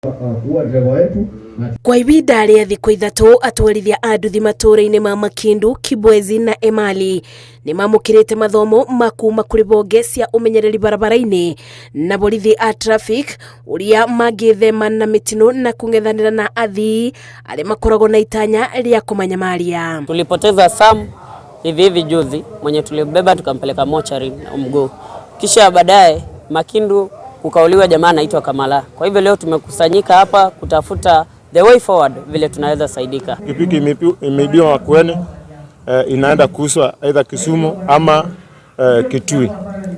Kuwa dereva wetu. Kwa ibinda rĩa thikũ 3 atwarithia a nduthi matũũra-inĩ ma Makindu, Kibwezi na Emali nĩ mamũkĩrĩte mathomo ma kuma kũrĩ bonge cia ũmenyereri barabara-inĩ na borithi a traffic ũrĩa mangĩthema na mĩtino na kũng'ethanĩra na athii arĩa makoragwo na itanya rĩa kũmanyamaria. Tulipoteza Sam hivi hivi juzi mwenye tulibeba tukampeleka mochari mguu, kisha baadaye Makindu kukauliwa jamaa anaitwa Kamala. Kwa hivyo leo tumekusanyika hapa kutafuta the way forward vile tunaweza saidika. Pikipiki imeibiwa Makueni, inaenda kuuzwa either Kisumu ama Kitui.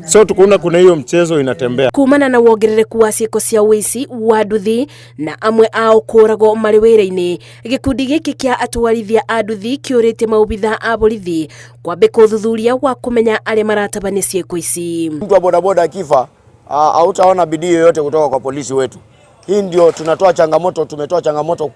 So tukaona kuna hiyo mchezo inatembea. Kumana na wongerereku wa ciĩko cia ũici wa nduthi na amwe ao kũragwo marĩ wĩra-inĩ, gĩkundi gĩkĩ kĩa atwarithia a nduthi kĩũrĩtie maobitha a borithi kwambĩka ũthuthuria wa kũmenya arĩa maratabania ciĩko ici. Mtu wa bodaboda akifa, hautaona bidii yoyote kutoka kwa polisi wetu. Hii ndio tunatoa changamoto, tumetoa changamoto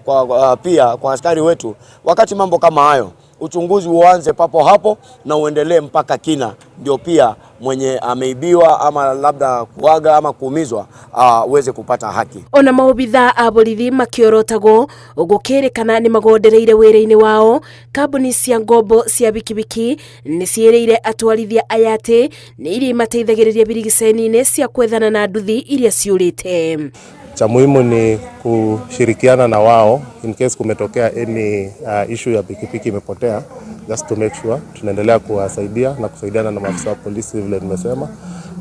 pia kwa askari wetu, wakati mambo kama hayo uchunguzi uanze papo hapo na uendelee mpaka kina, ndio pia mwenye ameibiwa ama labda kuaga ama kuumizwa aweze kupata haki. Ona maobitha a borithi makiorotagwo gũkĩrĩkana nĩ magondereire wĩra-inĩ wao, kambuni cia ngombo cia bikibiki nĩ ciĩrĩire atwarithia aya atĩ nĩ iria imateithagĩrĩria birigiceni-inĩ cia kwethana na nduthi iria ciũrĩte. Cha muhimu ni kushirikiana na wao in case kumetokea any issue ya pikipiki imepotea, just to make sure tunaendelea kuwasaidia na kusaidiana na maafisa wa polisi vile nimesema,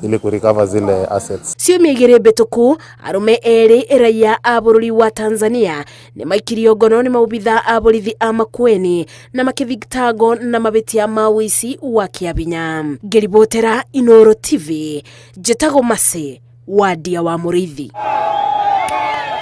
ili kurecover zile assets. Ciumia 2 mbĩtũku arũme erĩ raia a bũrũri wa Tanzania nĩ maikirio ngono nĩ maobitha a borithi a Makueni na makĩthitangwo na mabĩtia ma ũici wa kĩabinya. Ngĩribotera Inooro TV, njĩtagwo Mercy Wandia wa Mũrĩithi.